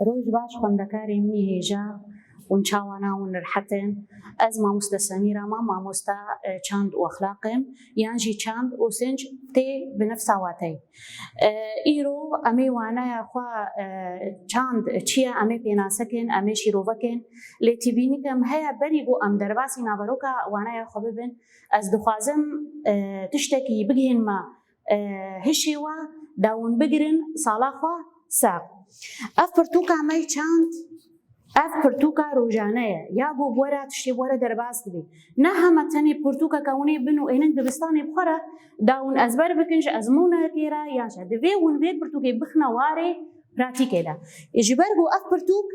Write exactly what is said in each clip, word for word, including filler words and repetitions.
Roj baş xwendekarê min î hêja, hûn çawa ne, hûn rehet in? Ez mamoste Semîra me, mamosta, e, çand û exlaq im, yan jî çand û sinc tê bi nefsa wateyê. E, îro em ê waneya xwe, e, çand çi ye, em ê pênase kin, em ê şîrove kin. Lê tîbînik em heye, berî ku em derbasî naveroka waneya xwe bibin, ez dixwazim, e, tiştekî bigihînme, e, hişê we, da hûn bigirin sala xwe sax. Ev pirtûka me yê çand, ev pirtûka rojane ye. Ya ku bi we re tiştê bi we re derbas dibe. Ne hema tenê pirtûkeke hûn ê bin û ênin dibistanê bi xwe re, da hûn ezber bikin ji ezmûnekê re, yan jî divê hûn vê pirtûkê bixine warê pratîkê de. Ji ber ku ev pirtûk,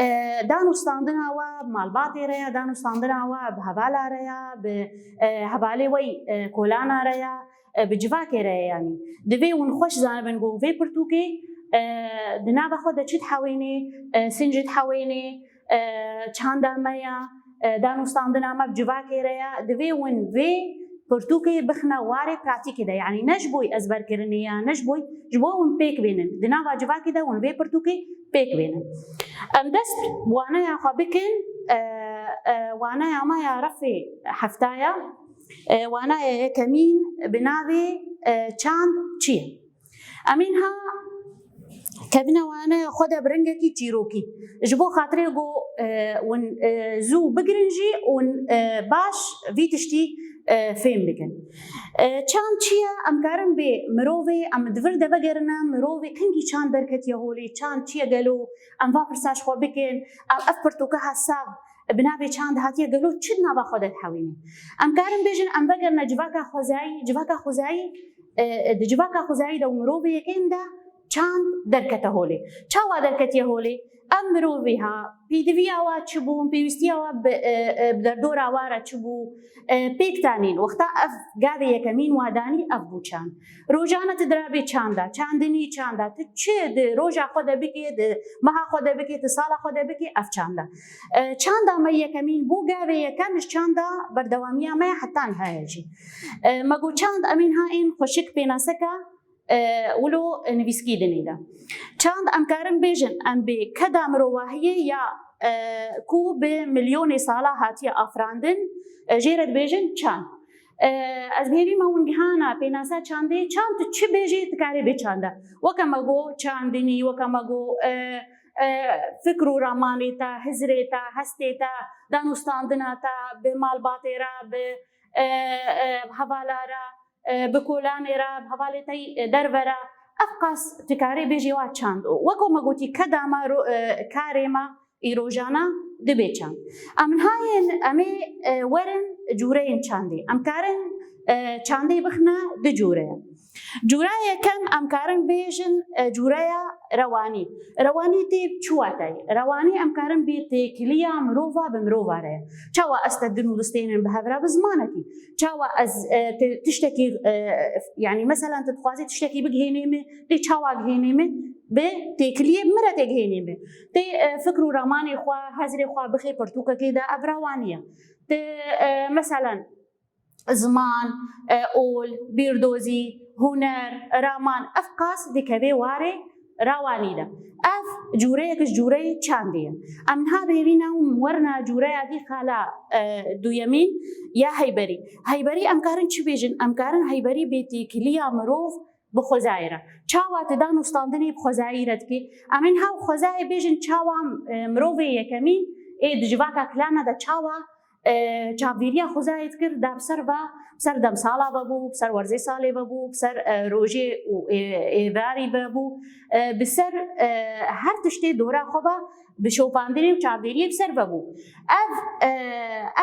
e, danûstandina we bi malbatê re ye, danûstandina we bi hevala re ye, bi, e, hevalê we yî, e, kolana re ye, e, bi civakê re ye, yanî. Divê hûn xweş zanibin ku vê pirtûkê, e, di nava xwe de çi dihewênê, e, sinc dihewênê, e, çanda me ya, e, danûstandina me bi civakê re ya, divê hûn vê pirtûkê bixine warê pratîkê de. Yanî ne ji bo ezberkirinê ya, ne ji bo, ji bo hûn pêk bênin. Di nava civakê de hûn vê pirtûkê pêk bênin. Em dest waneya xwe bikin, e, e, waneya me ya refê heftaya, e, waneya yekemîn bi navê, e, çand çi ye? Em ê niha kevine waneya xwe de bi rengekî çîrokî. Ji bo xatirê ku, e, hûn, e, zû bigirin jî hûn, e, baş vî tiştî, e, fêm bikin. E, çand çi ye? Em karin bê mirovê, em di vir de vegerine, mirovê kengî çand derketiye holê, çand çi ye gelo? Em va pirsa ji xwe bikin, em ev pirtûka ha sax bi navê çand hatiye gelo çi di nava xwe de dihewîne? Em karin bêjin, em vegerine civaka xwezayî, civaka xwezayî, e, e, di civaka xwezayî de û mirovê yekêm de çand derkete holê. Çawa derketiye holê? Ev mirovê ha, pêdiviya wa çi bû, pêwîstiya wa bi, e, e, bi derdora wa re çi bû, e, pêk tanîn. Wexta ev gavê yekemîn wa danî, ev bû çand. Rojane tu dirabê çanda, çandinî çanda, tu çi di roja xwe de bikê, di meha xwe de bikê, di sala xwe de bikê, ev çanda. E, çanda me yekemîn bû, gavê yekem ji çanda berdewamiya me heta niha ye jî. E, me got çand em ê niha ên xweşik pênaseka, e, wilo nivîskî dinê de. Çand em karin bêjin, em bê keda mirovahiyê ya, e, ku bi milyonê sala hatiye afirandin, e, jê re dibêjin çand. E, ez bi hêvî me hûn gihana pênasa çandê, çand tu çi bêjî, tu karê bê çanda. Weke me got çandinî, weke me got, e, e, fikr û ramanê te, hizrê te, hestê te, danûstandina te, bi malbatê re, bi, e, e, hevala re, e, bi kolanê re, bi hevalê te yî, e, derve re, ev qas tu karê bêjî wa çand. Weke me gotî keda me ro-, e, karê me, î rojana dibe çand. Em niha yên, em ê, e, werin cûreyên çandê. Em karin, e, çandê bixine du cûre. Cûreya yekem em karin bêjin, e, cûreya rewanî. Rewanî tê çi wateyê? Rewanî em karin bê têkiliya mirova bi mirova re ye. Çawa ez te din û distênin bi hev re bi zimanekî? Çawa ez, e, ti-, tiştekî, e, yanî meselan tu dixwazî tiştekî bigihênê min, tê çawa gihênê min? Bi têkiliyê min re tê gihênê min. Tê, e, fikr û ramanê xwe, hezrê xwe bixê pirtûkekê de, ev rewanî ye. Tê, e, meselan, ziman, e, ol, bîrdozî, huner, raman, ev qas dikeve warê rewanî de. Ev cûreyek ji cûreyê çandê ye. Em niha bêvîna û werna cûreya vî xala, e, duyemîn ya heyberî. Heyberî em karin çi bêjin? Em karin heyberî bê têkiliya mirov bi xwezayê re. Çawa tu danûstandinê bi xwezayî re dikî? Em ê niha xwezayê bêjin çawa, e, mirovê yekemîn ê di civaka kilana de çawa, e, çavdêriya xwezayê dikir, da bi ser va, bi ser demsala ve bû, bi ser werzê salê ve bû, bi ser, e, rojê û ê-, êvarî ve bû, e, bi ser, e, her tiştê dora xwe ve bi şopandinê û çavdêriyê bi ser ve bû. Ev, e,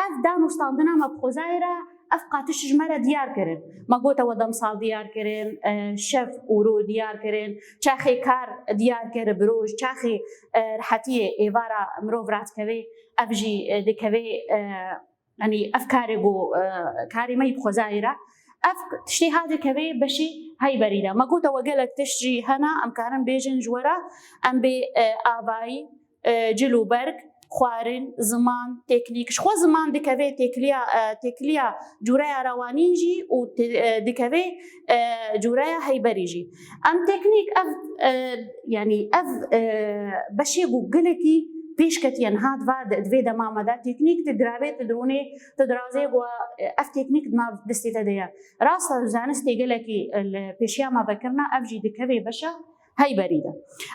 ev danûstandina me bi xwezayê re ev qatiş ji me re diyar kirin. Me gote we demsal diyar kirin, e, şev û roj diyar kirin, çaxê kar diyar kir bi roj, çaxê, e, rehetiyê êvara mirov radikeve, ev jî, e, dikeve, e, yanî ev karê ku, e, karê me yî bi xwezayê re. Ev tiştê ha dikeve beşî heyberî de. Me gote we gelek tişt jî hene, em karin bêjin ji we re, em bê, e, avayî, e, cil û berg, xwarin, ziman, teknîk. Ji xwe ziman dikeve têkiliya, e, têkiliya cûreya rewanî jî û te-, e, dikeve, e, cûreya heyberî jî. Em teknîk ev, e, yanî ev, e, beşê ku gelekî pêş ketiye niha di va-, di vê dema me de teknîk tu diravê, tu dirûnê, tu dirazê ku, e, ev teknîk di nav destê te de ye. Rast e, zanistê gelekî, e, li pêşiya me vekirina, ev jî dikeve beşa heyberî de.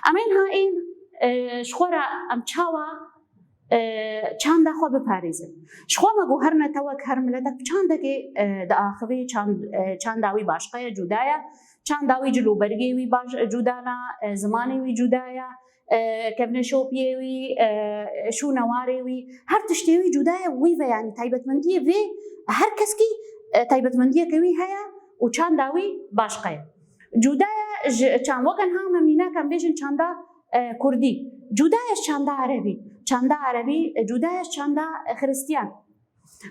Em ê niha ên, e, ji xwe re em çawa, e, çanda xwe biparêzin. Ji xwe me got her netewek, her miletek bi çandekê, e, diaxivê, çand-, e, çanda wî başqe ye, cuda ye. Çanda wî cil û bergê wî baş, cuda ne, e, zimanê wî cuda ye, e, kevneşopiyê wî, e, şûnewarê wî, her tiştê wî cuda ye, wî ve, yanî taybetmendiyê vê her keskî, e, taybetmendiyeke wî heye û çanda wî başqe ye. Cuda ye ji çand-, weke niha me mînak em bêjin çanda, e, kurdî. Cuda ye ji çanda erebî. Çanda erebî, e, cuda ye ji çanda, e, xiristiyan.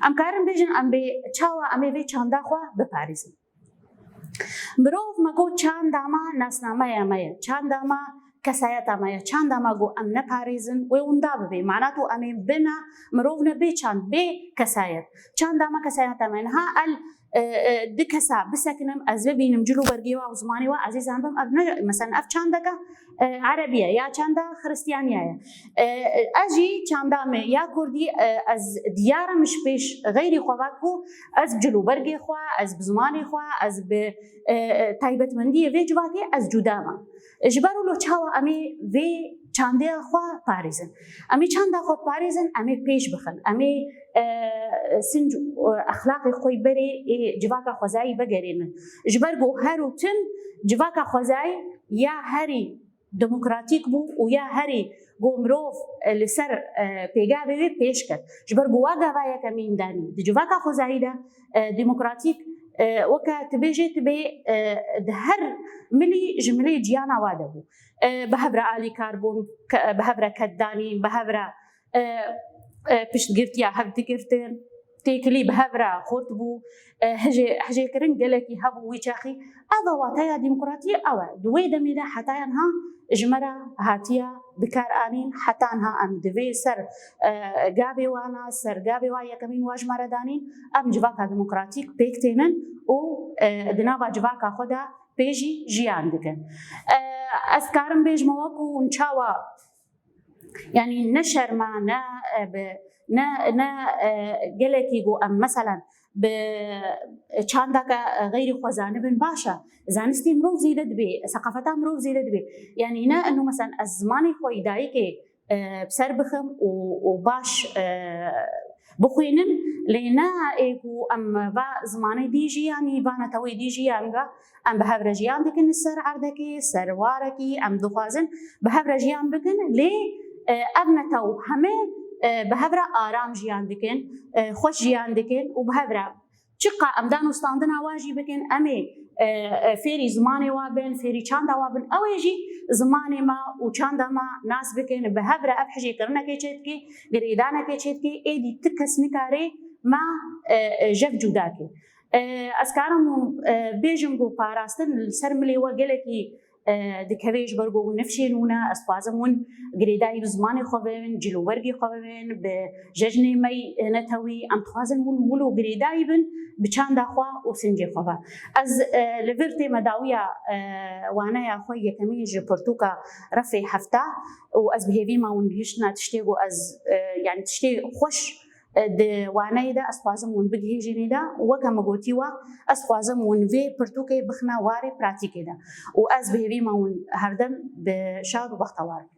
Em karin bêjin em bê çawa em ê vê çanda xwe biparêzin. Mirov me got çanda me nasnameya me ye. Çanda me kesayeta me ye. Çanda me got em neparêzin, wê winda bibe. Mana ku em ê bina mirov ne bê çand, bê kesayet. Çanda me kesayeta me ye. Niha el, e, e, di kesa bisekinim, ez bibînim cil û bergê wa û zimanê wa, ez ê zanibim ev ne, mesela ev çandeka, e, erebî ye ya çanda xiristiyaniya ye. E, e, ez jî çanda me ya kurdî, e, ez diyar im ji pêş xeyrî xwe ve ku ez bi cil û bergê xwe, ez bi zimanê xwe, ez bi, e, e, taybetmendiyê vê civakê ez cuda me. Ji ber wilo çawa em ê vê çandê xwe parêzin? Em ê çanda xwe parêzin, em ê pêş bixin. Em ê, e, sinc û exlaqê xwe berê ê civaka xwezayî vegerênin. Ji ber ku her û tim civaka xwezayî ya herî demokratîk bû û ya herî ku mirov, e, li ser, e, pêgavê wê pêş ket. Ji ber ku wa gava yekemîn danî. Di civaka xwezayî de, e, demokratîk, e, weke tu bêjê tu bê, e, di her milî ji milê ciyana wa de bû. E, bi hev re alîkar bûn, ke-, bi hev re ketdanîn, bi hev re, e, e, piştgirtiya hev digirtin. Têkilî bi hev re xurt bû, e, hijê-, hijêkirin gelekî hebû wî çaxî. Ev e wateya demokratiyê, ew e. Di wê demê de heta niha ji me re hatiye bikaranîn, heta niha em di vê ser, e, gavê wana, ser gavê wa yekemîn wa ji me re danîn, em civaka demokratîk pêk tênin û, e, di nava civaka xwe de pê jî jiyan dikin. E, ez karim bêjim we ku hûn çawa Yanî ne şerma, ne, e, bi, ne, ne, e, gelekî ku em, meselen, bi çandaka, e, xeyrî xwe zanibin baş e. Zanistî mirov zêde dibe, seqafeta mirov zêde dibe. Yanî ne eno, meselen, ez zimanê xwe yî dayikê, e, bi ser bixim û, û baş, e, bixwînim, lê ne ê ku em va zimanê dî jî, yanî va netewê dî jî, yanî va em bi hev re jiyan dikin li ser erdekê, ser warekî, em dixwazin bi hev re jiyan bikin, lê, e, ev netew heme, e, bi hev re aram jiyan dikin, e, xweş jiyan dikin û bi hev re çiqa em danûstandina wa jî bikin, em ê, e, e, fêrî zimanê wa bin, fêrî çanda wa bin, ew ê jî zimanê me û çanda me nas bikin, bi hev re ev hijêkirinekê çêdikê, girêdanekê çêdikê, êdî ti kes nikare me, e, e, jev cuda ke. E, ez karim, e, bêjim ku parastin li ser milê we gelekî, e, dikeve, ji ber ku hûn nifşên hûn e, ez dixwazim hûn girêdayî bi zimanê xwe bibin, cil û bergê xwe bibin, bi jejnê me yî netewî, em dixwazin hûn wilo girêdayî bin bi çanda xwe û sincê xwe ve. Ez, e, li vir tême dawiya, e, waneya xwe yekemîn ji pirtûka Refê Hefta û ez bi hêvî me hûn gihiştina tiştê ku ez, e, yanî tiştê xweş, e, di waneyê de ez dixwazim hûn bigihîjînê de, weke min gotî we, ez dixwazim hûn vê pirtûkê bixine warê pratîkê de. Û ez bi hêvî me hûn herdem bi şad û bextewar bin.